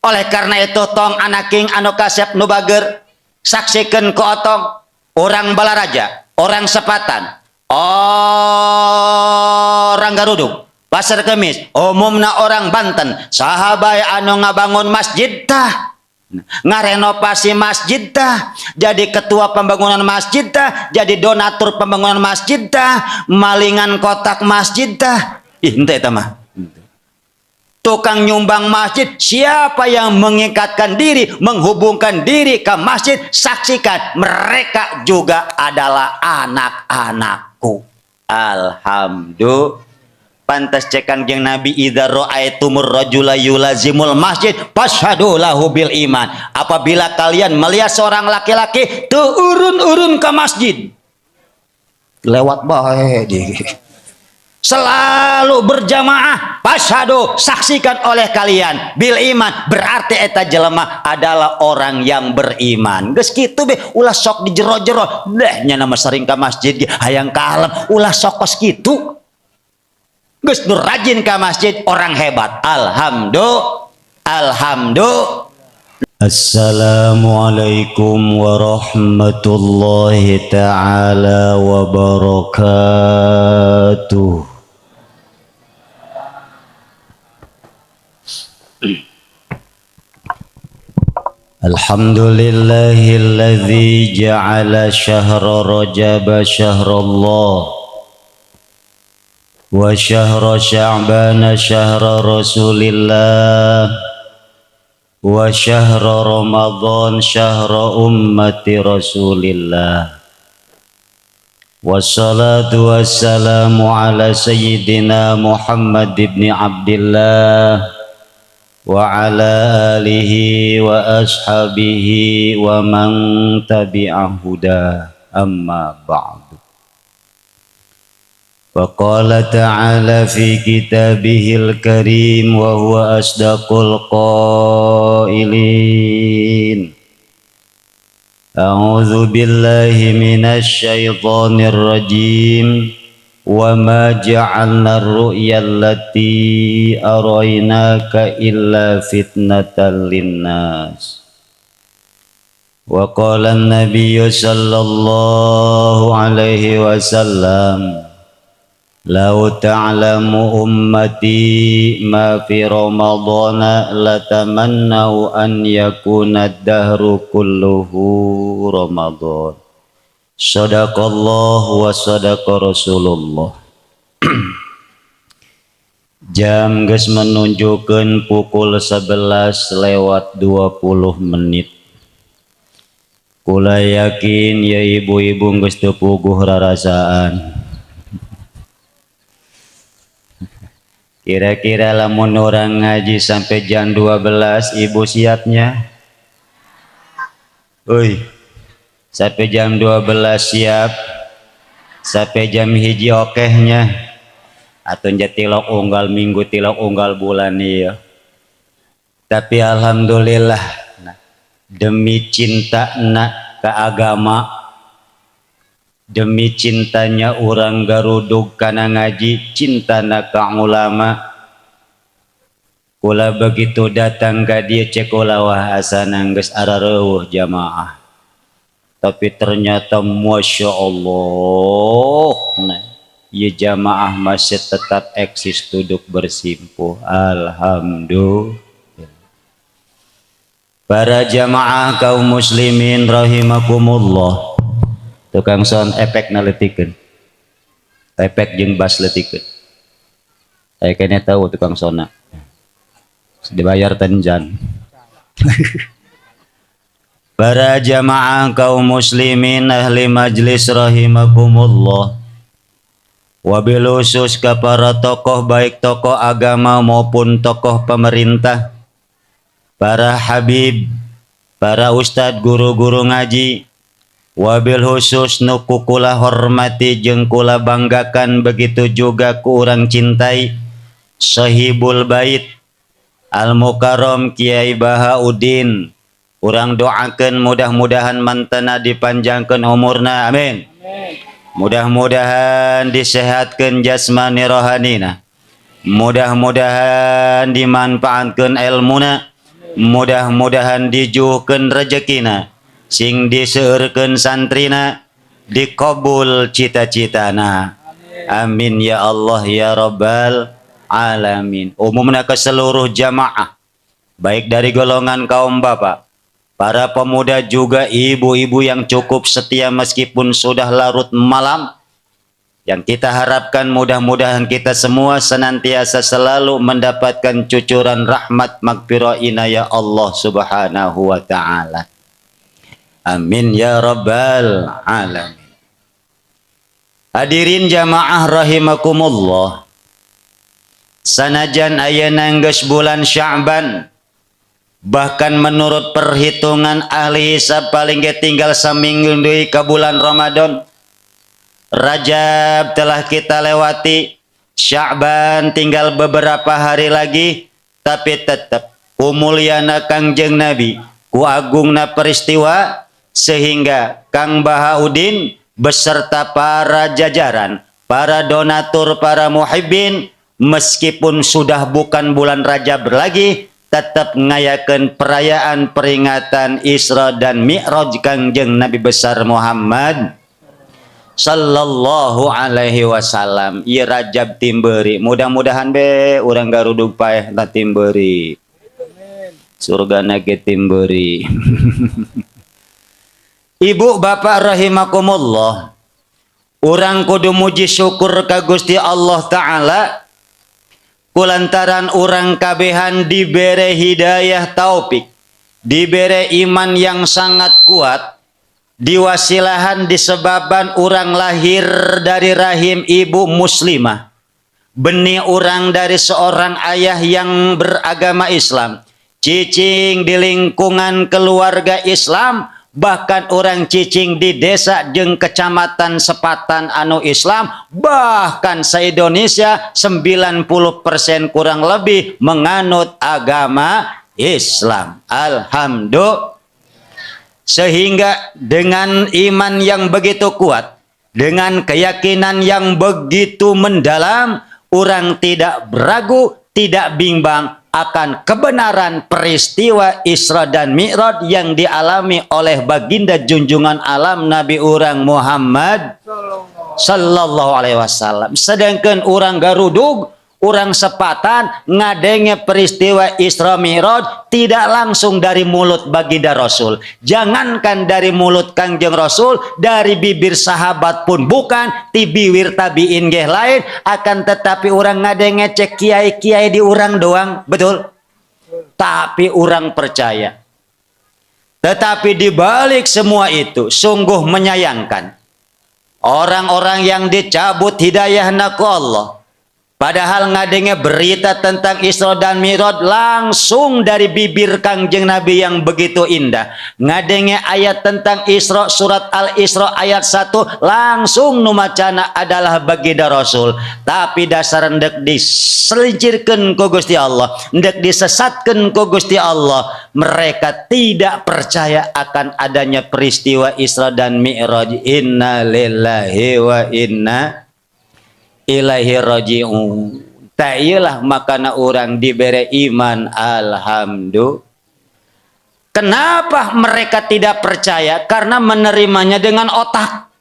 Oleh karena itu, tong anaking anu kasep, nu bager, saksikan ke otong orang Balaraja, orang Sepatan, orang Garuduk, Pasar Kemis, umumna orang Banten, saha bae anu ngabangun masjid tah, ngarenovasi masjid tah, jadi ketua pembangunan masjid tah, jadi donatur pembangunan masjid tah, malingan kotak masjid tah. Ih, henteu eta mah. Tukang nyumbang masjid, siapa yang mengikatkan diri, menghubungkan diri ke masjid, saksikan mereka juga adalah anak-anakku. Alhamdulillah. Pantas cek Kangjeng Nabi, "Idza ra'aitumur rajula yulazimul masjid fashhadu lahu bil iman." Apabila kalian melihat seorang laki-laki teu urun-urun ke masjid, lewat bae di selalu berjamaah, fashhadu, saksikan oleh kalian, bil iman, berarti eta jelema adalah orang yang beriman. Geus kitu be, ulah sok di jero-jero deh nya, nama sering ke masjid ge hayang kalem, ulah sok kos kitu. Geus, nu rajin ke masjid orang hebat. Alhamdulillah, alhamdulillah. Assalamualaikum warahmatullahi taala wabarakatuh. الحمد لله الذي جعل شهر رجب شهر الله وشهر شعبان شهر رسول الله وشهر رمضان شهر أمة رسول الله، والصلاة والسلام على سيدنا محمد بن عبد الله وعلى آله وأصحابه ومن تبع هداه. أما بعد، فقال تعالى في كتابه الكريم وهو أصدق القائلين: أعوذ بالله من الشيطان الرجيم، وما جعلنا الرؤيا التي أريناك إلا فتنة للناس. وقال النبي صلى الله عليه وسلم: لو تعلم أمتي ما في رمضان لتمنوا أن يكون الدهر كله رمضان. صدق الله وصدق رسول الله. Jam geus menunjukkan pukul 11 lewat 20 menit. Kula yakin ya ibu-ibu geus teu puguh rarasaan. Kira-kira lamun orang ngaji sampai jam 12, ibu siapnya? Oi. Sampai jam 12 siap? Sampai jam 1 okehnya? Atau tilok unggal minggu, tilok unggal bulan, iya. Tapi alhamdulillah, nah, demi cinta nak ke agama, demi cintanya orang Garudug kana ngaji, cinta nak ke ulama, kula begitu datang ke dia, cek kula, wah, asana geus arareuweuh jamaah. Tapi ternyata masya Allah, nah, ya jamaah masih tetap eksis, duduk bersimpuh. Alhamdulillah. Para jamaah kaum muslimin rahimakumullah. Tukang sound efek leutikeun, efek jeung bass leutikeun. Saya kayaknya tahu tukang sound dibayar tenjan. Para jamaah kaum muslimin, ahli majlis rahimakumullah, wabil khusus ke para tokoh, baik tokoh agama maupun tokoh pemerintah, para habib, para ustadz, guru-guru ngaji, wabil khusus nu kula hormati jeung kula banggakan, begitu juga ku urang cintai, Sahibul Bait Al Mukarram Kiai Bahauddin. Urang doakan mudah-mudahan mantena dipanjangkan umurna, amin. Mudah-mudahan disehatkan jasmani rohanina, mudah-mudahan dimanfaatkan ilmuna. Mudah-mudahan dijuhkeun rezekina, sing diseueurkeun santrina, dikabul cita-citana. Amin ya Allah ya Rabbal alamin. Umumna ke seluruh jamaah, baik dari golongan kaum bapak, para pemuda, juga ibu-ibu yang cukup setia meskipun sudah larut malam, yang kita harapkan mudah-mudahan kita semua senantiasa selalu mendapatkan cucuran rahmat, magfirah, inayah Allah Subhanahu wa taala. Amin ya rabbal alamin. Hadirin jamaah rahimakumullah. Sanajan ayeuna geus bulan Sya'ban, bahkan menurut perhitungan ahli hisab paling ge tinggal saminggu deui ka bulan Ramadan. Rajab telah kita lewati, Sya'ban tinggal beberapa hari lagi, tapi tetap ku mulyana Kangjeng Nabi, ku agungna peristiwa, sehingga Kang Bahaudin beserta para jajaran, para donatur, para muhibbin, meskipun sudah bukan bulan Rajab lagi, tetap ngayakan perayaan peringatan Isra dan Mi'raj Kangjeng Nabi besar Muhammad sallallahu alaihi wasallam. Ieu Rajab timberi, mudah-mudahan be urang Garudug paeh na timberi, surga ge timberi. Ibu bapak rahimakumullah, urang kudu muji syukur ka Gusti Allah Ta'ala kulantaran urang kabehan dibere hidayah taufik, dibere iman yang sangat kuat, diwasilahan disebaban urang lahir dari rahim ibu muslimah, benih urang dari seorang ayah yang beragama Islam, cicing di lingkungan keluarga Islam, bahkan urang cicing di desa jeung kecamatan Sepatan anu Islam, bahkan se-Indonesia 90% kurang lebih menganut agama Islam. Alhamdulillah. Sehingga dengan iman yang begitu kuat, dengan keyakinan yang begitu mendalam, orang tidak beragu, tidak bimbang akan kebenaran peristiwa Isra dan Mi'raj yang dialami oleh baginda junjungan alam Nabi urang Muhammad sallallahu alaihi wasallam. Sedangkan orang Garudug, orang Sepatan ngadenge peristiwa Isra Mi'raj tidak langsung dari mulut baginda Rasul. Jangankan dari mulut Kangjeng Rasul, dari bibir sahabat pun bukan, ti bibir tabiin geh lain, akan tetapi orang ngadenge cek kiai-kiai di urang doang, betul? Tapi orang percaya. Tetapi di balik semua itu sungguh menyayangkan orang-orang yang dicabut hidayah ku Allah. Padahal ngadenge berita tentang Isra dan Mi'raj langsung dari bibir Kangjeng Nabi yang begitu indah. Ngadenge ayat tentang Isra, surat Al-Isra ayat 1, langsung nu macana adalah baginda Rasul. Tapi dasar ndek diselincirkeun ku Gusti Allah, ndek disesatkeun ku Gusti Allah. Mereka tidak percaya akan adanya peristiwa Isra dan Mi'raj. Inna lillahi wa inna ilaihi raji'un. Tak iyalah makana orang diberi iman, alhamdulillah. Kenapa mereka tidak percaya? Karena menerimanya dengan otak.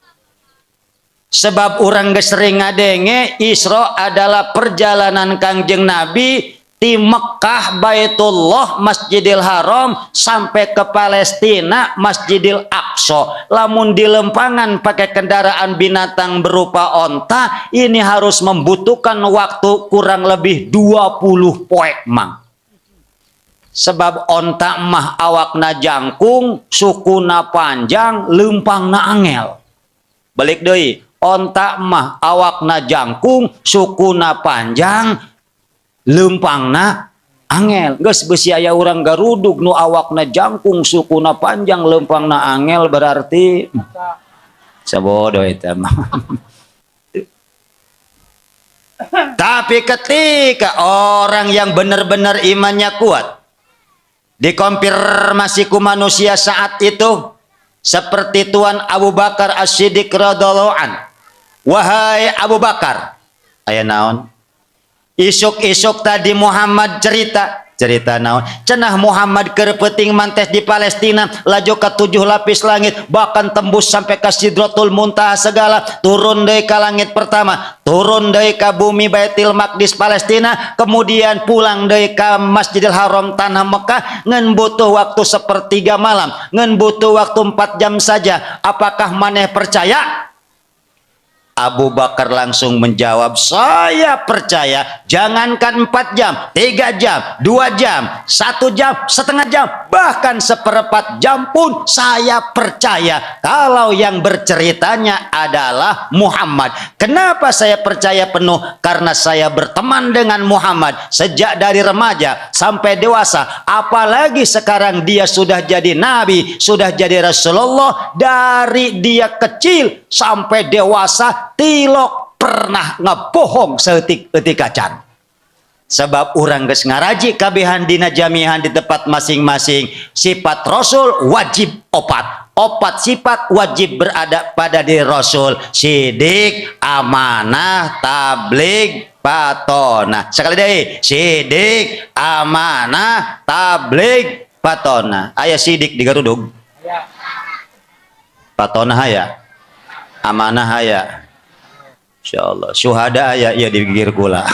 Sebab orang geus sering ngadenge Isra adalah perjalanan Kangjeng Nabi di Mekah, Baitullah, Masjidil Haram, sampai ke Palestina, Masjidil Aqsa. Lamun di lempangan pakai kendaraan binatang berupa onta, ini harus membutuhkan waktu kurang lebih 20 poek, mang. Sebab onta mah awakna jangkung, sukuna panjang, lempangna angel. Balik deui, onta mah awakna jangkung, sukuna panjang, lempangna angel. Geus besi aya urang Garudug nu awakna jangkung, sukuna panjang, lempangna angel, berarti sabodo eta mah. Tapi ketika orang yang benar-benar imannya kuat dikonfirmasi ku manusia saat itu seperti Tuan Abu Bakar As-Siddiq radhiyallahu an. "Wahai Abu Bakar," "Aya naon?" "Isuk-isuk tadi Muhammad cerita Cerita naon? Cenah Muhammad keur peuting mantes di Palestina, laju ke tujuh lapis langit, bahkan tembus sampai ke Sidratul Muntaha segala, turun deui ka langit pertama, turun deui ka bumi Baitul Maqdis Palestina, kemudian pulang deui ka Masjidil Haram tanah Mekah, ngan butuh waktu sepertiga malam, ngan butuh waktu 4 jam saja. Apakah maneh percaya? Abu Bakar langsung menjawab, "Saya percaya, jangankan 4 jam, 3 jam, 2 jam, 1 jam, setengah jam, bahkan seperempat jam pun saya percaya kalau yang berceritanya adalah Muhammad. Kenapa saya percaya penuh? Karena saya berteman dengan Muhammad sejak dari remaja sampai dewasa, apalagi sekarang dia sudah jadi nabi, sudah jadi Rasulullah. Dari dia kecil sampai dewasa tilok pernah ngebohong saeutik-eutik acan." Sebab urang geus ngaraji kabehan dina jamihan di tempat masing-masing, sifat Rasul wajib opat. Opat sifat wajib berada pada diri Rasul: sidik, amanah, tablig, fatonah. Sekali deui, sidik, amanah, tablig, fatonah. Aya sidik di Garudug? Fatonah aya? Amanah aya? Insyaallah. Syuhada aya ya di gigir kula.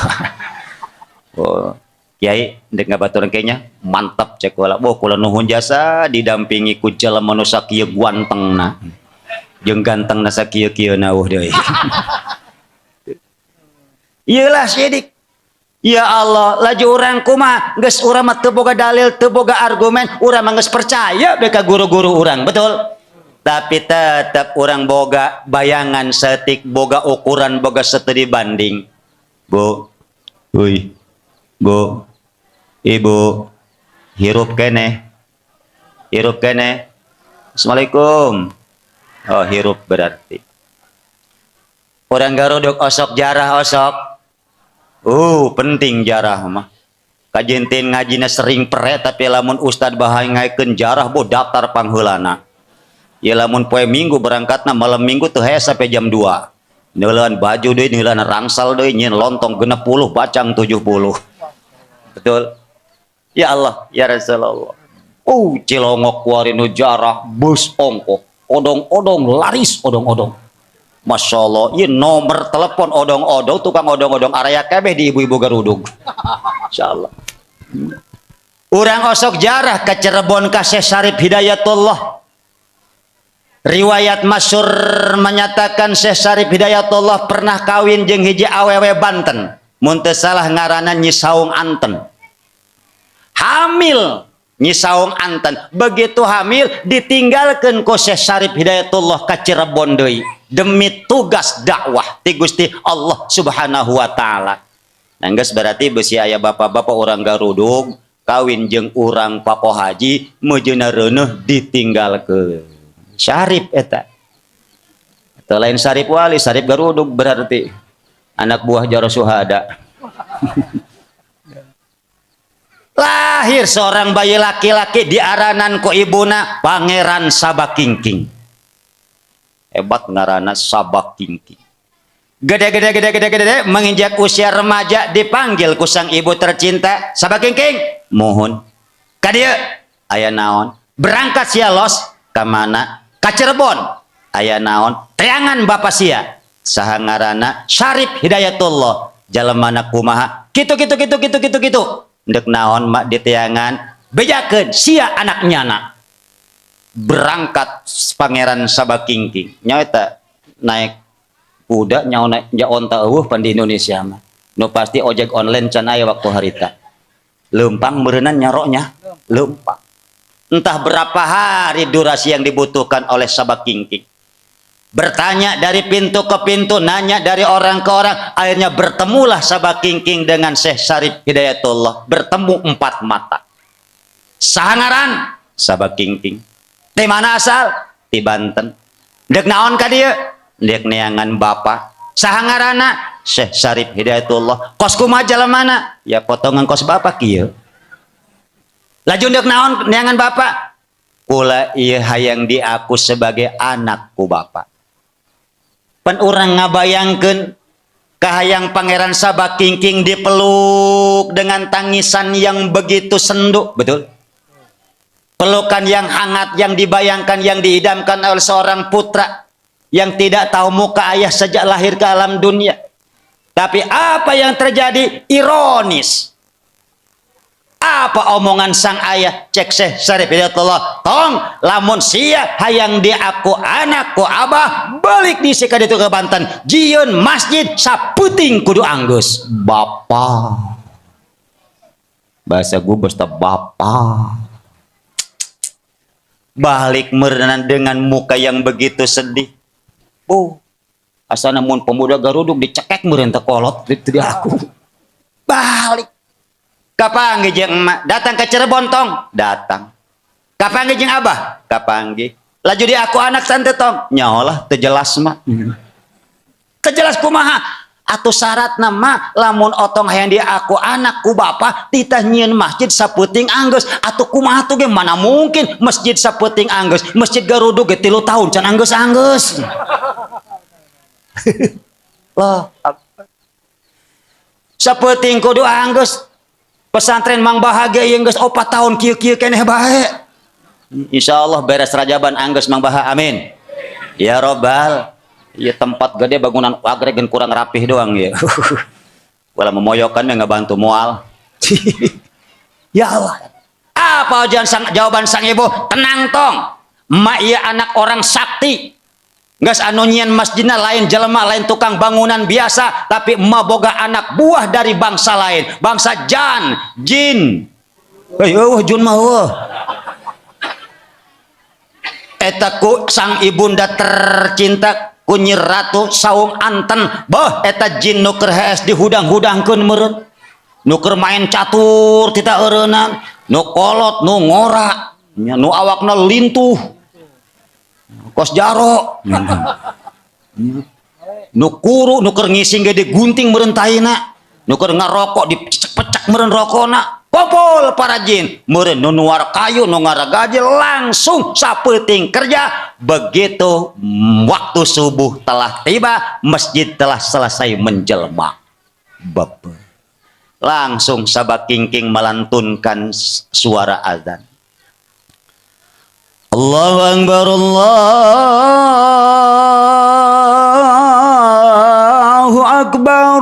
Oh, Kiai ndek ngabaturan kayaknya mantap cek kula. Boh, kula nuhun jasa didampingi ku jalma nu sakieu guantengna. Jeung gantengna sakieu-kieuna euweuh deui. Iyalah sidik. Ya Allah, laju urang kumaha? Geus urang mah teu boga dalil, teu boga argumen, urang mah geus percaya be ka guru-guru urang, betul? Tapi tetap urang boga bayangan saeutik, boga ukuran, boga studi banding. Bu, ui, Bu, Ibu, hirup keneh, hirup keneh. Assalamualaikum. Oh, hirup berarti. Urang Garuduk osok jarah osok. Penting jarah mah. Kajentin ngajina sering pere, tapi lamun ustad bahai ngaikeun jarah, bo, daftar pangheulana. Ya, lamun poe Minggu berangkatna malam Minggu tuh hese sampai jam 2. Neuleun baju deui, neuleun rangsal deui, nyieun lontong 60, bacang 70. Betul? Ya Allah, ya Rasulullah. Oh, cilongok kuari nu jarah bus ongkoh. Odong-odong laris odong-odong. Masya Allah, ini nomor telepon odong-odong, tukang odong-odong area kabeh di ibu-ibu Garudug. Masya Allah. Urang osok jarah ke Cirebon ka Syekh Syarif Hidayatullah. Riwayat masyhur menyatakan Syekh Syarif Hidayatullah pernah kawin jeung hiji awewe Banten. Mun teu salah ngaranna Nyi Saung Anten. Hamil Nyi Saung Anten. Begitu hamil ditinggalkeun ku Syekh Syarif Hidayatullah ka Cirebon deui demi tugas dakwah ti Gusti Allah Subhanahu wa taala. Nah, geus berarti besi aya bapak-bapak orang Garudug kawin jeung urang Pakohaji, mejeuna reuneuh ditinggalkeun. Syarif eta. Atau lain Syarif Wali, Syarif Garudug berarti anak buah Jaro Suhada. Lahir seorang bayi laki-laki, diaranan ku ibuna Pangeran Sabakingking. Hebat ngarana Sabakingking. Gede gede gede gede gede, menginjak usia remaja dipanggil ku sang ibu tercinta, "Sabakingking." "Mohon." "Ka dieu." "Aya naon?" "Berangkat sia los." "Ka mana?" "Ka Cirebon." "Aya naon?" "Teangan bapak sia." "Saha ngaranna?" "Syarif Hidayatullah." "Jalemana kumaha?" "Kitu kitu kitu kitu kitu kitu." "Ndek naon mak diteangan?" "Bejakeun sia anak nyana." Berangkat Pangeran Sabakingking. Nyaeta naik kuda, nyawa naik ja onta euweuh pan di Indonesia mah. Nu pasti ojek online can aya waktu harita. Lempang meureunan nyaroknya, lempang. Entah berapa hari durasi yang dibutuhkan oleh Sabakingking. Bertanya dari pintu ke pintu, nanya dari orang ke orang, akhirnya bertemulah Sabakingking dengan Syekh Syarif Hidayatullah, bertemu empat mata. "Saha ngaran?" "Sabakingking." "Di mana asal?" "Di Banten." "Dek naon ka dieu?" "Dek neangan bapak." "Saha ngaranna?" "Syekh Syarif Hidayatullah." "Kos kumaha jalemana?" "Ya, potongan kos bapak kieu." "Laju dek naon neangan bapak?" "Kula ieu hayang diaku sebagai anak ku bapak." Pan urang ngabayangkeun Kahayang Pangeran Sabakingking dipeluk dengan tangisan yang begitu sendu, betul? Pelukan yang hangat yang dibayangkan, yang diidamkan oleh seorang putra yang tidak tahu muka ayah sejak lahir ke alam dunia. Tapi apa yang terjadi? Ironis. Apa omongan sang ayah? Cek Syekh Syarif Hidayatullah, "Tong, lamun sia hayang diaku anak ku abah, balik di ka ditu ke Banten, jieun masjid sapeuting kudu anggeus." Bapa, bahasa gue basta bapa, balik meureunan dengan muka yang begitu sedih. Oh, asana mun pemuda Garudug dicekek meureun teh kolot itu di aku. Balik kapanggih jeung emak, datang ke Cirebon, tong datang kapanggih jeung abah, kapanggih, laju di aku anak tante, tong nyaholah teu jelas mah, teu jelas kumaha atuh syaratna mah. Lamun otong hayang di aku anak ku bapa, titah nyieun masjid sapeuting anggeus. Atuh kumaha tuh ge, mana mungkin masjid sapeuting anggeus? Masjid Garudug ge 3 tahun can anggeus-anggeus loh. Sapeuting kudu anggeus. Pesantren Mang Bahagia ieu geus 4 tahun kieu-kieu keneh bae. Insyaallah beres Rajaban anggeus, Mang Baha, amin ya robbal. Iya, tempat gede, bangunan agregen kurang rapih doang ya. Wala memoyokan nggak bantu mual. Ya Allah. Apa jawaban sang ibu? "Tenang, tong. Emak iya anak orang sakti. Gas anu nyieun masjidna lain jelema, lain tukang bangunan biasa, tapi emak boga anak buah dari bangsa lain, bangsa jan, jin." Hei, eueuh jun mah eueuh. Eta ku sang ibunda tercinta, ku Nyi Ratu Saung Anten, boh eta jin nu keur hees dihudang-hudangkeun meureun. Nu keur main catur tita eureunnan, nu kolot, nu ngora, nya nu awakna lintuh. Kos jaro. Nu kuru, nu keur ngising ge digunting meureun taina. Nu keur ngarokok dipecek-pecek meureun rokona. Kumpul para jin, meureun nu nuar kayu, nu ngaragaji, langsung sapeuting kerja. Begitu waktu subuh telah tiba, masjid telah selesai menjelma. Bapak. Langsung Sabakingking melantunkan suara azan. Allahu Akbar, Allahu Akbar.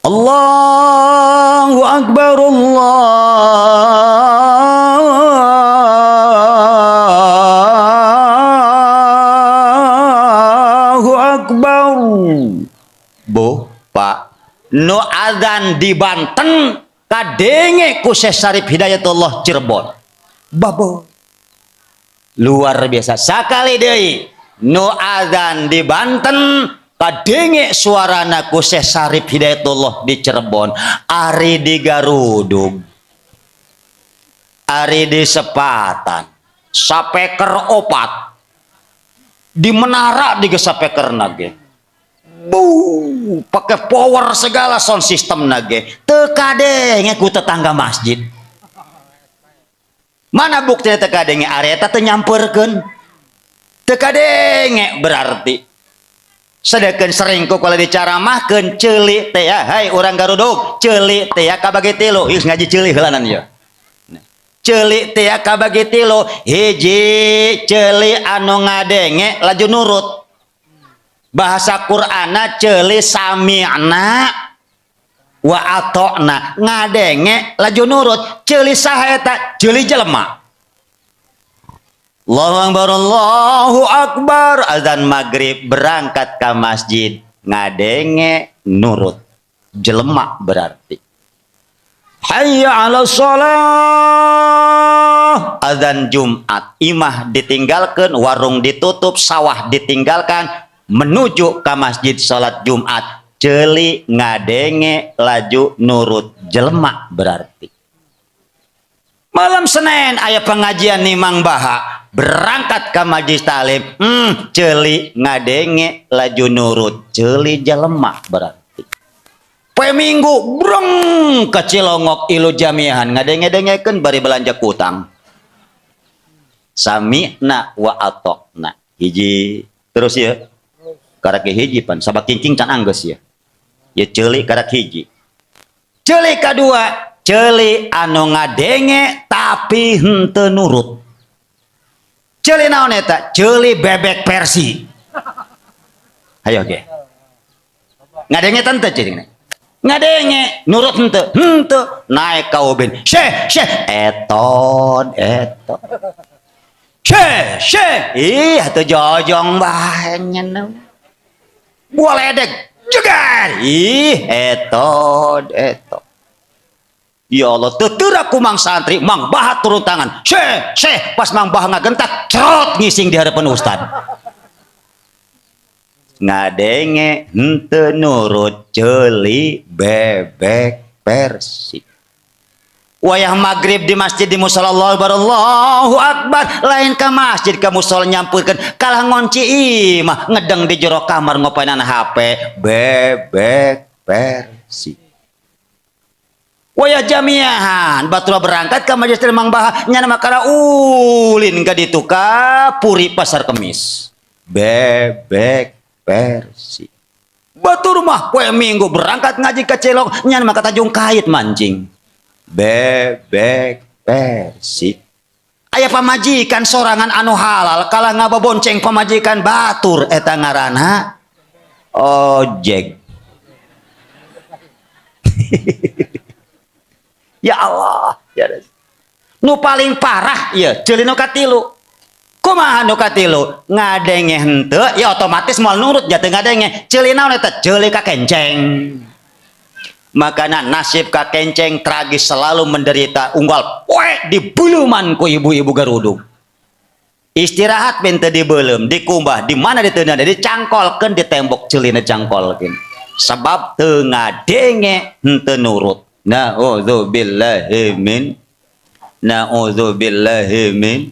Allahu Akbar, Allahu Akbar. Bu, Pak, nu adzan di Banten kadenge ku Syekh Syarif Hidayatullah Cirebon. Babo. Luar biasa. Sakali deui, nu adzan di Banten kadenge suarana ku Syekh Syarif Hidayatullah di Cirebon. Ari di Garudug, ari di Sepatan, sapeker opat di menara di sapeker nage. Bu, pakai power segala, sound system nage. Teu kadenge ku tetangga masjid. Mana buktinya teu kadenge? Ari eta teu nyamperkeun. Teu kadenge berarti. Sedangkan sering ku kalau dicaramahkeun ceuli teh ya, hai urang Garudug, ceuli teh ya kabagi tilu, geus ngaji ceuli heulanan ieu. Ceuli teh ya kabagi tilu, hiji ceuli anu ngadenge laju nurut. Bahasa Qur'ana ceuli sami'na wa atokna, ngadenge laju nurut. Ceuli saha eta? Ceuli jelema. Allahu Akbar, Allahu Akbar, azan maghrib, berangkat ke masjid, ngadenge nurut, jelema berarti. Hayya 'ala shalah, azan Jumat, imah ditinggalkan, warung ditutup, sawah ditinggalkan, menuju ke masjid salat Jumat. Ceuli ngadenge laju nurut, jelema berarti. Malam Senin aya pengajian nih Mang Baha, berangkat ke majlis taklim, ceuli ngadenge laju nurut, ceuli jelema berarti. Poe Minggu breng ke Cilongok ilu jamiahan, ngadenge-dengekeun bari belanja kutang. Sami'na wa atokna. Hiji terus ya. Karak hiji pan Sabakingking can anggeus ya. Ya, ceuli karak hiji. Ceuli kadua, ceuli anu ngadenge tapi henteu nurut. Ceuli naon eta? Ceuli bebek versi. Ayo ge. Ngadenge tante ceuli. Ngadenge, nurut henteu? Henteu. Naik ka ubin. Syekh, syekh, eton, eton. Syekh, syekh. Ih, atuh jojong bae nya. Buah ledek jegar. Ih, eton, eton. Ya Allah, teu ku Mang Santri, Mang Bahat turun tangan. Syekh, syekh, pas Mang Bah ngagentak, cerot ngising di hadapan ustad. Ngadenge henteu nurut, ceuli bebek versi. Wayah maghrib di masjid, di musola, Allahu Akbar, Allahu Akbar, lain ke masjid, ke musola nyampeurkeun, kalah ngonci imah, ngedeng di jero kamar ngopenan HP, bebek versi. Wayah jamiahan, batur berangkat ke majelis Mang Baha, nyana makara ulin ka ditu ka Puri Pasar Kemis. Bebek versi. Batur mah poe Minggu berangkat ngaji ke Celok, nyana mah ka Tanjung Kait mancing. Bebek versi. Aya pamajikan sorangan anu halal, kalah ngababonceng pamajikan batur, eta ngaranna ojek. Ya Allah, ya Rasul. Nu paling parah ya ceuli nu katilu. Kumaha nu katilu? Ngadenge henteu, ya otomatis moal nurut jatuh ngadenge. Ceuli naon eta? Ceuli kakenceng. Makana nasib kakenceng tragis, selalu menderita, unggal poe dibeuleman ku ibu-ibu garudung. Istirahat bente dibeuleum, dikumbah, di mana diteundeun? Dicangkolkeun di tembok ceulina, cangkolkeun. Sebab teu ngadenge, henteu nurut. Na'udzubillahi min, na'udzubillahi min.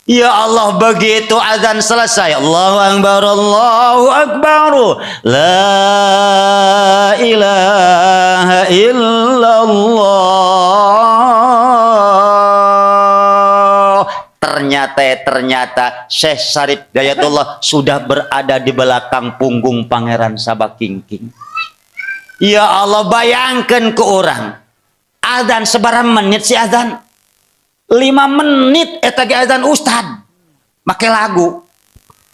Ya Allah, begitu azan selesai, Allahu Akbar, Allahu Akbar, la ilaha illallah. Ternyata, ternyata Syekh Syarif Hidayatullah sudah berada di belakang punggung Pangeran Sabakingking. Ya Allah, bayangkan ke orang azan sabaraha menit sih azan? 5 menit eta ge azan ustad make lagu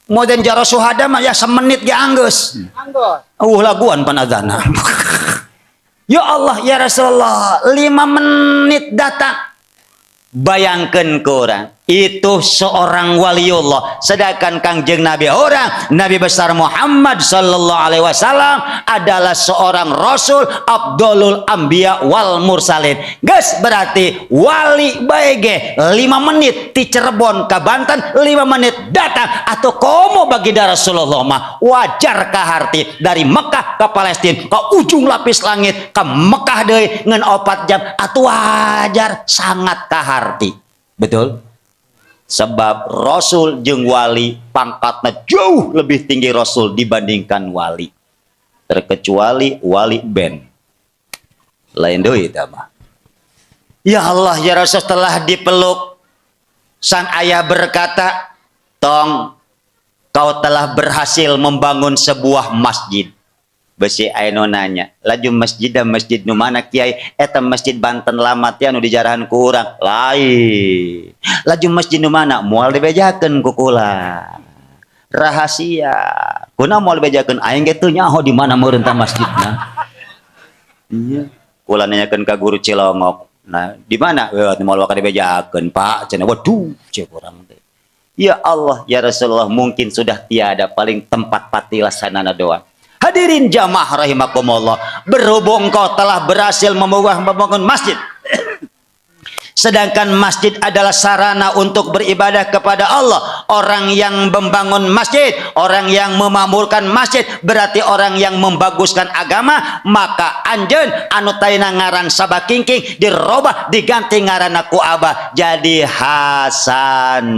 modern. Jaro Suhada mah ya semenit ge anggeus. Anggus. Laguan pan azana. Ya Allah ya Rasulullah, 5 menit datang. Bayangkan ke orang itu seorang waliullah, sedangkan Kangjeng Nabi orang Nabi besar Muhammad sallallahu alaihi wasallam adalah seorang rasul, afdolul anbiya wal mursalin. Geus berarti wali bae ge 5 menit ti Cirebon ke Banten, 5 menit datang, atau komo baginda Rasulullah mah wajar kaharti dari Mekah ke Palestina, ke ujung lapis langit, ke Mekah deui ngan 4 jam, atau wajar sangat kaharti. Betul, sebab Rasul jeung wali pangkatnya jauh lebih tinggi Rasul dibandingkan wali, terkecuali wali band lain deui eta mah. Ya Allah ya Rasul, setelah dipeluk, sang ayah berkata, "Tong, kau telah berhasil membangun sebuah masjid." Besi aya nanya, "Laju masjid dan masjid nu mana, Kiai?" "Eta masjid Banten lama teh anu dijarahan ku urang." "Lain, laju masjid nu mana?" "Moal dibejakeun ku kula, rahasia." "Kunaon moal dibejakeun?" "Aing ge teu nyaho di mana meureun tah masjidna." Iya, kula nanyakeun ka guru Cilongok. "Nah, di mana?" "Weh, moal bakal dibejakeun, Pak," cenah. Waduh, cek urang teh. Ya Allah, ya Rasulullah, mungkin sudah tiada, paling tempat patilasanana doang. Hadirin jamaah rahimakumullah, berhubung kau telah berhasil membangun masjid, sedangkan masjid adalah sarana untuk beribadah kepada Allah. Orang yang membangun masjid, orang yang memakmurkan masjid, berarti orang yang membaguskan agama. Maka anjeun anu tadina ngaran Sabakingking dirobah, diganti ngaran ku Abah jadi Hasanuddin.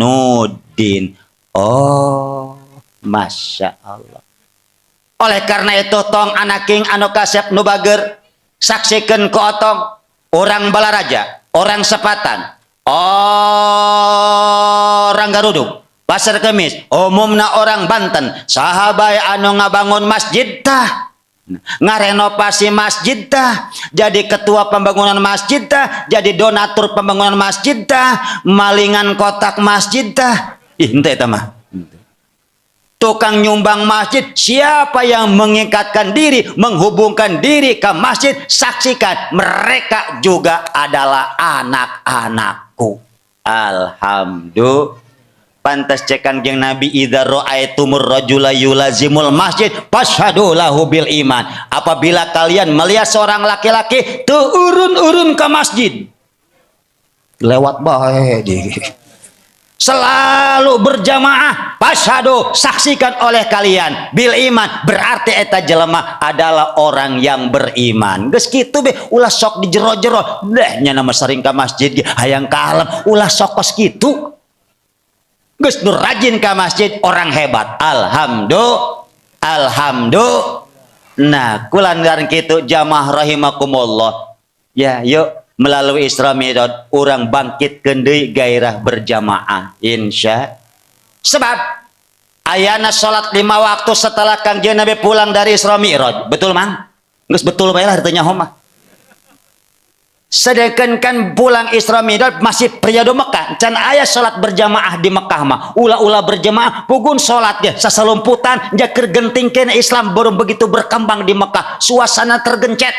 Oh, Masya Allah. Oleh karena itu, tong anaking anu kasep nu bager, saksikan ku otong, orang Balaraja, orang Sepatan, orang Garudung, Pasar Kemis umumna orang Banten, saha bae anu ngabangun masjid tah, ngarenovasi masjid tah, jadi ketua pembangunan masjid tah, jadi donatur pembangunan masjid tah, malingan kotak masjid tah. Ih, henteu eta mah. Tukang nyumbang masjid, siapa yang mengikatkan diri, menghubungkan diri ke masjid, saksikan mereka juga adalah anak-anakku. Alhamdulillah. Pantas cek Kangjeng Nabi, idza ra'aitumur rajula yulazimul masjid fashhadu lahu bil iman. Apabila kalian melihat seorang laki-laki teu urun-urun ke masjid, lewat bae di selalu berjamaah, fashhadu, saksikan oleh kalian, bil iman, berarti eta jelema adalah orang yang beriman. Geus kitu be, ulah sok di jero-jero deh nya, nama sering ka masjid ge hayang kalem, ulah sok kos kitu. Geus nu rajin ka masjid orang hebat. Alhamdulillah, alhamdulillah. Nah, kulantaran kitu, jamaah rahimakumullah ya, yuk melalui Isra Mi'raj urang bangkitkeun deui gairah berjamaah, insya. Sebab ayana salat 5 waktu setelah Kangjeng Nabi pulang dari Isra Mi'raj, betul mang? Geus betul bae lah, teu nyaho mah. Sedangkan kan pulang Isra Mi'raj masih periode Mekah, can aya salat berjamaah di Mekah mah. Ulah-ulah berjamaah pugun salat ge sasalumputan, jakir genting kene. Islam baru begitu berkembang di Mekah, suasana tergencet.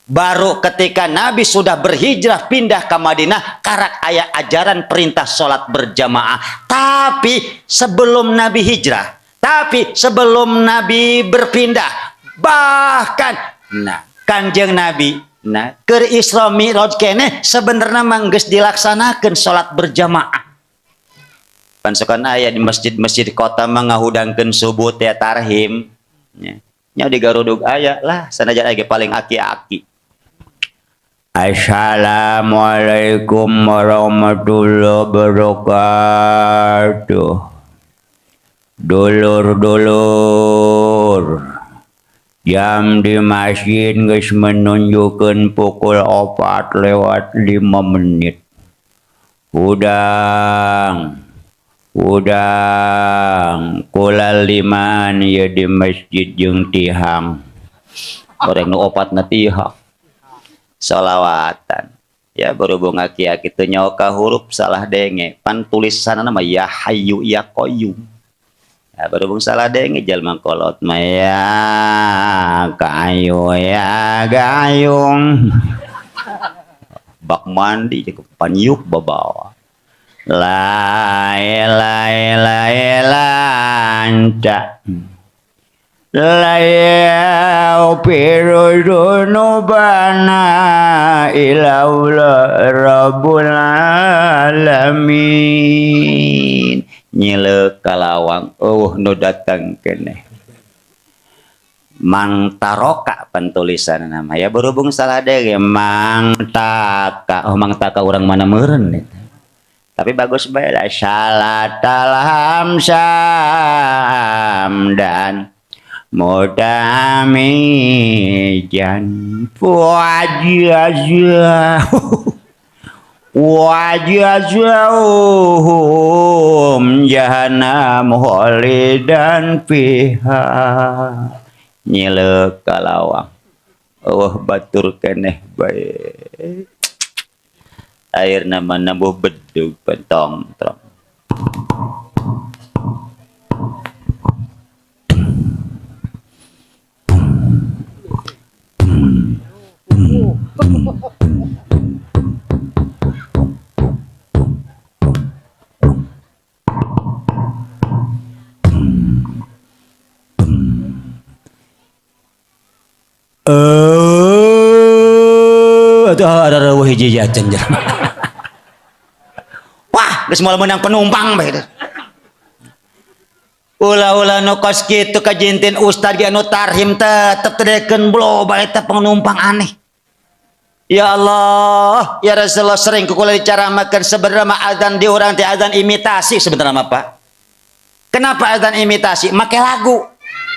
Baru ketika Nabi sudah berhijrah pindah ke Madinah, karak aya ajaran perintah salat berjamaah. Tapi sebelum Nabi hijrah, tapi sebelum Nabi berpindah, bahkan nah Kanjeng Nabi, nah ke Isra Mi'raj kene sebenarnya mah geus dilaksanakeun salat berjamaah. Pansokan aya di masjid-masjid kota mah ngahudangkeun subuh teh tarhim. Nya, nya di Garudug aya lah, sanajan aya paling aki-aki. Assalamualaikum warahmatullahi wabarakatuh. Dulur-dulur. Jam di masjid geus menunjukkan pukul 4.05. Hudang. Hudang. Kula limaan ya di masjid jeung tihang. Goreng nu opatna tihang. Solawatan. Ya, berhubung aki-aki teu nyaho ka huruf, salah denge. Pan tulisanna mah ya hayyu ya qayyum. Ya, berhubung salah denge jalma kolot mah, ya kayu ya gayung. Bak mandi jeung panyuk babawa. La ilaha illallah anta la yaghfiru dzunubana illa rabbul alamin. Nyilek kalawang, eueuh nu datang keneh. Mang Taroka pentulisan nama ya, berhubung salah deh Mang Taka. Oh, Mang Taka orang mana meureun eta. Tapi bagus bae lah salatal hamsam dan mutamijan wajazah wajazahum jahannam khalidan fiha. Nyilek kalawang, eueuh batur keneh bae. Akhirna mah nambuh bedug pentong trong. Atuh ada reueuh hiji jajan jelema. Wah, geus moal meunang penumpang bae teh. Ulah-ulah nu kos kitu kajintin ustad ge anu tarhim tetep teu bloba eta penumpang aneh. Ya Allah, ya Rasulullah, sering kukula dicaramakeun sebenarnya mah azan di urang teh azan imitasi sebenarnya mah, Pak. Kenapa azan imitasi? Make lagu.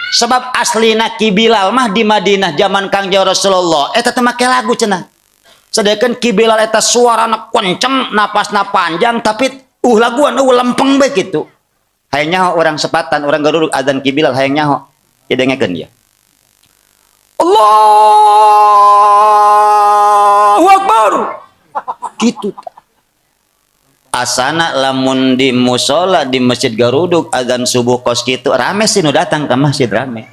Sebab aslina Ki Bilal mah di Madinah zaman Kangjeng Rasulullah eta teh make lagu cenah. Sedangkan Ki Bilal eta suarana kenceng, napasna panjang, tapi laguan lempeng bae kitu. Hayang nyaho orang Sepatan, orang Garudug adzan Ki Bilal hayang nyaho. Ya dengekeun dia. Allahu Akbar. Gitu. Asana lamun di musola di Masjid Garudug adzan subuh kos kitu rame sih nu datang ke masjid rame.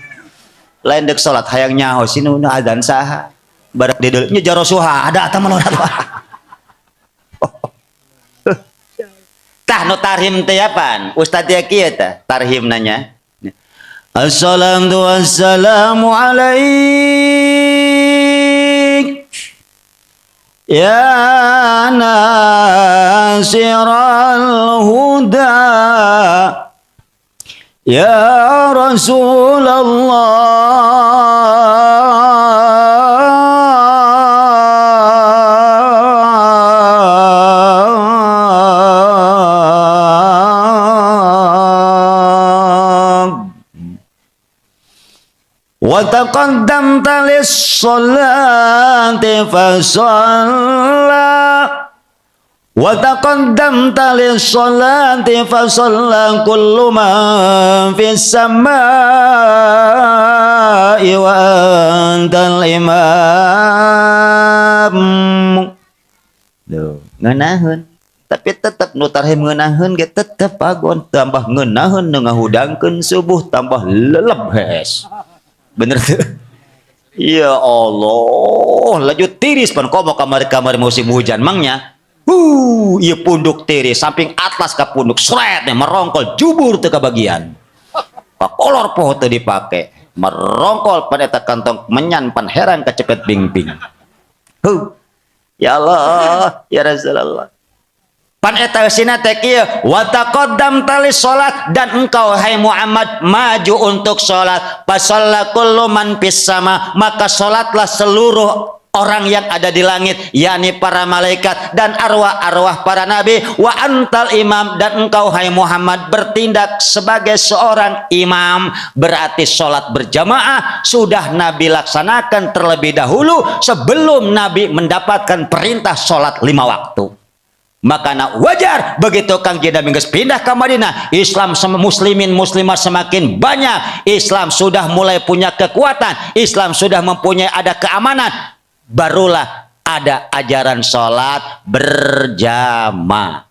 Lain dek salat hayang nyaho sih nu adzan saha. Barak di deuleu nya jaro suhada eta mah. Tah nu tarhim teh apaan? Ustad ya kieu tah tarhim nanya. Assalatu wassalamu alaik ya nasiral huda ya Rasulullah. Wa taqaddamta lis-sholati fa-shalla wa taqaddamta lis-sholati fa-shalla kullu man fis samaa'i wa antal imam. Duh, ngeunaheun tapi tetep nu tarhim ngeunaheun ge tetep pagon tambah ngeunaheun nu ngahudangkeun subuh tambah leleb hes. Bener tuh. Ya Allah, laju tiris pan komo kamar-kamar musim hujan mangnya. Ieu punduk tiris samping atlas ka punduk sret merongkol jubur teu kabagian. Pakolor poho teu dipake. Merongkol pan eta kantong menyan pan herang kacepet bingping. Ya Allah, ya Rasulullah. Pan eta eusina teh kieu wa taqaddam lis salat dan engkau hai Muhammad maju untuk salat fa shalla kullu man fis sama maka salatlah seluruh orang yang ada di langit yakni para malaikat dan arwah-arwah para nabi wa antal imam dan engkau hai Muhammad bertindak sebagai seorang imam berarti salat berjamaah sudah Nabi laksanakan terlebih dahulu sebelum Nabi mendapatkan perintah salat 5 waktu. Makana wajar begitu Kang Nabi geus pindah ke Madinah, Islam muslimin muslimat semakin banyak, Islam sudah mulai punya kekuatan, Islam sudah mempunyai ada keamanan, barulah ada ajaran sholat berjamaah.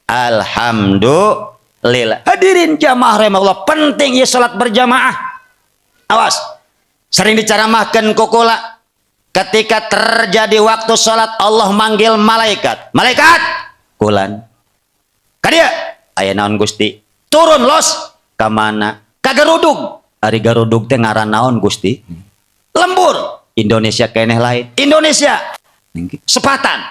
Alhamdulillah. Hadirin jamaah rahimahullah, penting ya sholat berjamaah. Awas, sering dicaramahkan kukula. Ketika terjadi waktu sholat Allah manggil malaikat. Malaikat kulan kadia aya naon Gusti turun los ka mana ka Garudug ari Garudug teh ngaran naon Gusti lembur Indonesia keneh lain Indonesia Sepatan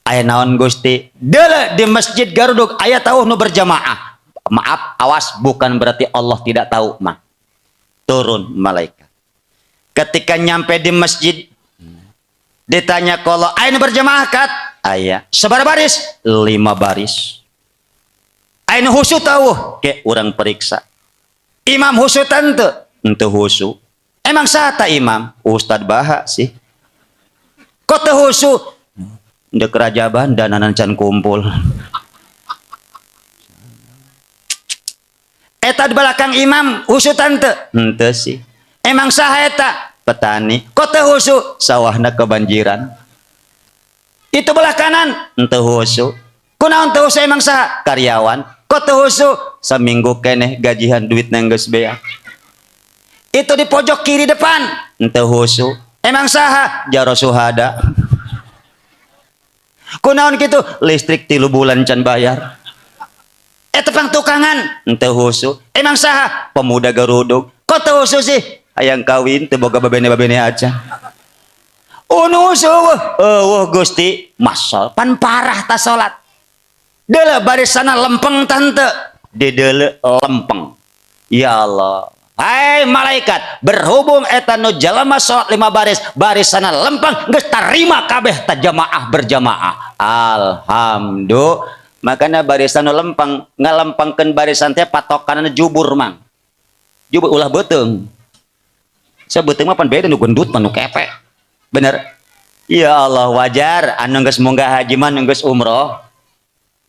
aya naon Gusti deuleu di Masjid Garudug aya tahu nu berjamaah. Maaf awas bukan berarti Allah tidak tahu mah. Turun malaikat. Ketika nyampe di masjid ditanya kalau ayo berjamaah kat aya sabaraha baris 5 baris ayo khusyuk tahu ke urang periksa imam khusyuk tante ente khusyuk emang sata imam ustad baha sih kok teu khusyuk ndek rajaban dananan can kumpul eta di belakang imam khusyuk tante ente sih emang saha eta petani kok teu khusyuk sawahna kebanjiran itu belah kanan henteu khusyuk kunaon teu khusyuk emang saha karyawan kok teu khusyuk saminggu keneh gajihan duitna geus beak itu di pojok kiri depan henteu khusyuk emang saha jaro suhada kunaon kitu listrik 3 bulan can bayar eta pang tukangan henteu khusyuk emang saha pemuda Garudug kok teu khusyuk sih hayang kawin teu boga babene-babene aja. Unu eueuh Gusti masal pan parah ta salat. Deuleu barisana lempeng tante, dideuleu lempeng. Ya Allah. Hai malaikat, berhubung eta nu jalma salat 5 baris, barisana lempeng geus tarima kabeh ta jamaah berjamaah. Alhamdulillah. Makana barisan nu lempeng, ngalempengkeun barisan teh patokanna jubur mang. Jubur ulah beuteung. Saya beuteung mah pan beda nu gendut mah nu kepe. Bener? Ya Allah wajar anu geus munggah haji mah nu geus umroh.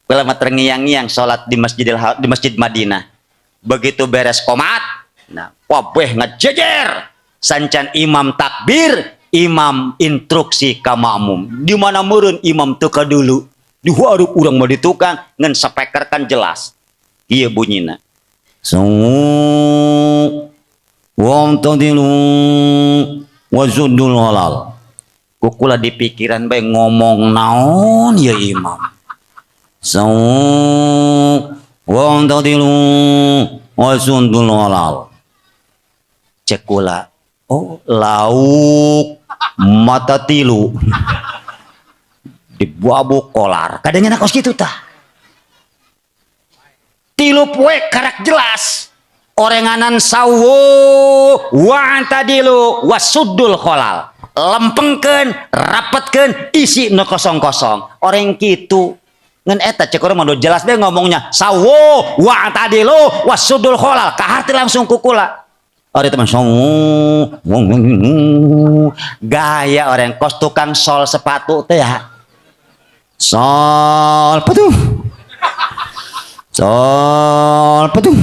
Kula mah terngiang-ngiang salat di Masjidil, di Masjid Madinah. Begitu beres komat, nah, wabeh ngejejer. Sancan imam takbir, imam instruksi ka makmum. Di mana meureun imam teu dulu. Di hareup urang mah di tukang ngan speaker kan jelas. Ieu bunyina. Sawu wa'tadilu wasuddul khalal. Ku kula di pikiran bae, ngomong naon ya imam. Sawu wa'tadilu wasuddul khalal. Cek kula, oh, lauk mata tilu dibuabuk kolar. Kadangnya kos kitu tah. 3 poe karak jelas. Orenganan sawu wa'tadilu wasuddul khalal. Lempengkeun, rapetkeun, isi nu kosong-kosong. Orang kitu ngan eta cek urang mah jelas deh ngomongnya, sawu wa'tadilu wasuddul khalal, kaharti langsung ku kula. Ari teman sawu gaya orang kos tukang sol sepatu teh ya. Sol patuh. Sol patuh.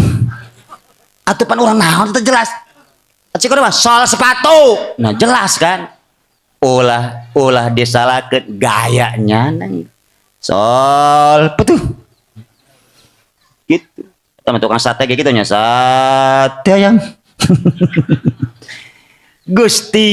Atuh pan urang naon teh jelas. Cek urang mah sol sepatu. Nah, jelas kan? Ulah ulah disalahkeun gayanya nang. Sol patuh. Gitu. Teman tukang sate kayak gitu nya, sate ayam. Gusti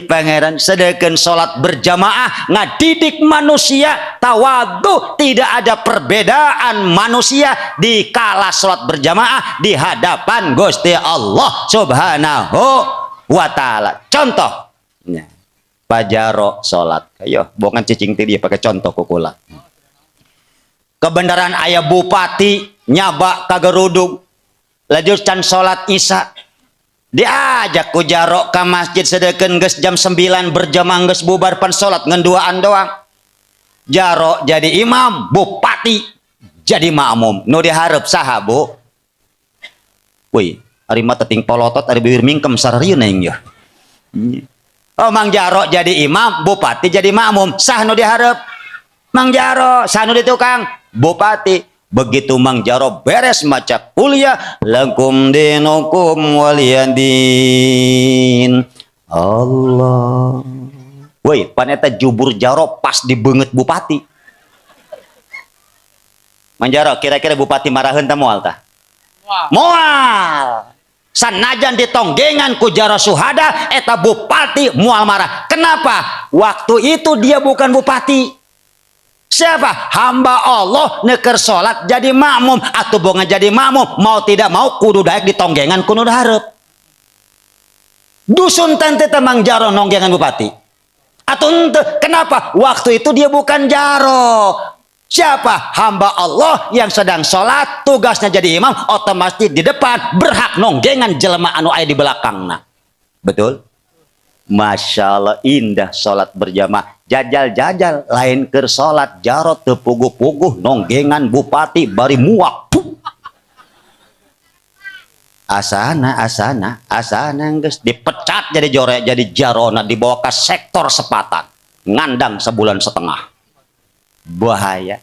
Pangeran, sedangkan sholat berjamaah ngadidik manusia tawadu, tidak ada perbedaan manusia di kala sholat berjamaah di hadapan Gusti Allah Subhanahu wa Ta'ala. Contoh ya, Pajaro sholat, ayo bukan cicing dia pakai contoh ku kula. Kebenaran ayah bupati nyaba kagerudung lajur can sholat Isya, diajak ku Jaro ke masjid, sedeken geus jam 9 berjamaah geus bubar, pan salat ngan duaan doang. Jaro jadi imam, bupati jadi makmum. Nu dihareup saha, Bu? Woi, ari mata ting polotot, ari bibir mingkem, sararieun aing yeuh. Oh, Mang Jaro jadi imam, bupati jadi makmum. Sah nu dihareup? Mang Jaro. Sah nu di tukang? Bupati. Begitu Mang Jaro beres maca kuliah, lakum dinukum waliyadin. Allah. Woi, paneta jubur Jaro pas dibeungeut bupati. Mang Jaro, kira-kira bupati maraheun teh moal tah? Moal. Sanajan ditonggengan ku Jaro Suhada, eta bupati moal marah. Kenapa? Waktu itu dia bukan bupati. Siapa? Hamba Allah nu keur salat jadi makmum atau bonga jadi makmum, mau tidak mau kudu daek ditonggengan ku nu hareup. Dusun tante Mang Jaro nonggengan bupati. Atau ente, kenapa? Waktu itu dia bukan Jaro. Siapa? Hamba Allah yang sedang sholat, tugasnya jadi imam, otomatis di depan, berhak nonggengan jelema anu aya di belakang. Nah, betul? Masya Allah, indah sholat berjamaah. Jajal-jajal lain keur sholat, Jarot teu puguh-puguh nonggengan bupati bari muak. Puh. Asana asana asana geus dipecat jadi jore, jadi jarona dibawa ke sektor Sepatan, ngandang sebulan setengah. Bahaya.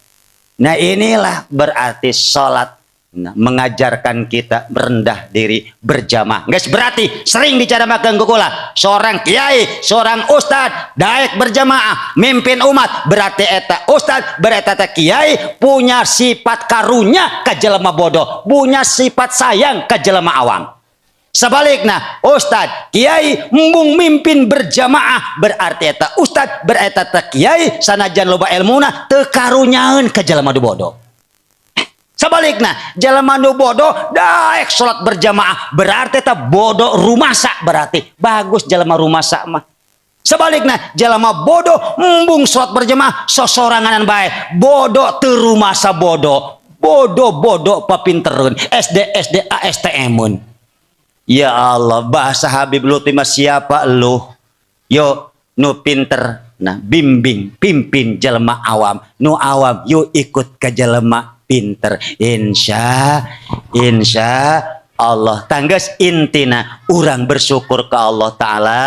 Nah, inilah berarti sholat, nah, mengajarkan kita merendah diri berjamaah. Guys, berarti sering bicara makan ku kula. Seorang kiai, seorang ustad, daek berjamaah, mimpin umat, berarti eta ustad, berarti eta kiai punya sifat karunya ke jelema bodoh, punya sifat sayang ke jelema awam. Sebaliknya, ustad, kiai embung mimpin berjamaah, berarti eta ustad, berarti eta kiai sanajan loba ilmuna teu karunyaeun ke jelema nu bodoh. Sebaliknya, jelema nu bodoh daek salat berjamaah, berarti eta bodoh rumasa, berarti bagus jelema rumasa mah. Sebaliknya, jelema bodoh embung salat berjamaah, sosoranganan bae, bodoh teu rumasa bodoh. Bodoh-bodoh papintereun, SD SD ASTM-eun. Ya Allah, bahasa Habib Lutfi mah, siapa lu? Yo nu pinter, nah, bimbing, pimpin jelema awam. Nu awam yo ikut ke jelema pinter. Insya insya Allah. Tangges intina urang bersyukur ke Allah Ta'ala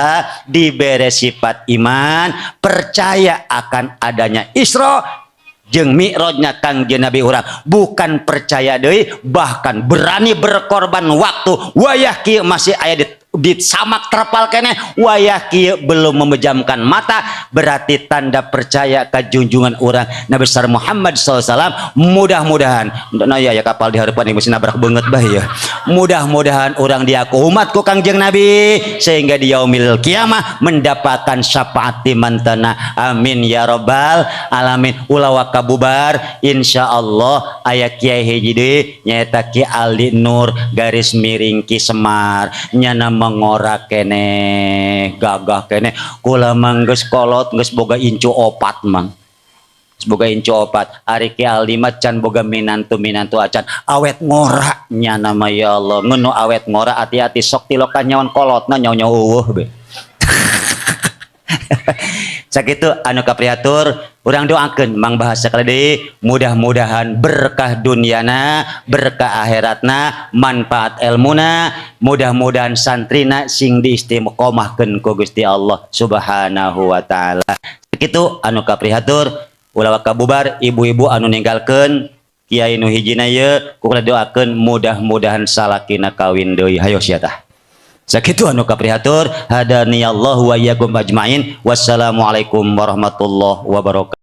diberi sifat iman, percaya akan adanya Isra. Jeung mi'rajna Kangjeng Nabi urang, bukan percaya deui, bahkan berani berkorban waktu. Wayah kieu masih aya di samak terpal keneh, wayah kieu belum memejamkan mata, berarti tanda percaya ke junjungan urang Nabi besar Muhammad SAW. Mudah-mudahan, nah ya, ya kapal di hadapan ini mesti nabrak banget bah ya. Mudah-mudahan urang diaku umat ku Kangjeng Nabi sehingga di yaumil kiamah mendapatkan syafaat di mantana. Amin ya robbal alamin. Ulah waka bubar. Insyaallah aya kiai hiji deui, nyaeta Ki Aldi Nur garis miring Ki Semar. Nyana mengora keneh, gagah keneh. Kula mah geus kolot, geus boga incu opat, Mang, geus boga incu opat. Ari Ki Aldi mah can boga minantu-minantu acan, awet ngora nyana mah. Ya Allah, ngeunu awet ngora. Hati-hati sok tilokan nyawan kolotna nyawa-nyawa eueuh be. Sakitu anu kaprihatur. Urang doakeun Mang Bahasa kali deui, mudah-mudahan berkah duniana, berkah akhiratna, manfaat elmuna, mudah-mudahan santrina sing diistiqomahkeun ku Gusti Allah Subhanahu wa taala. Sakitu anu kaprihatur. Ulah waka bubar. Ibu-ibu anu ninggalkeun kiai nu hijina ieu, kula doakeun mudah-mudahan salakina kawin deui. Hayo sia tah. Sakitu anu kaprihatur. Hadaniyallahu wa iyyakum ajmain. Wassalamualaikum warahmatullahi wabarakatuh.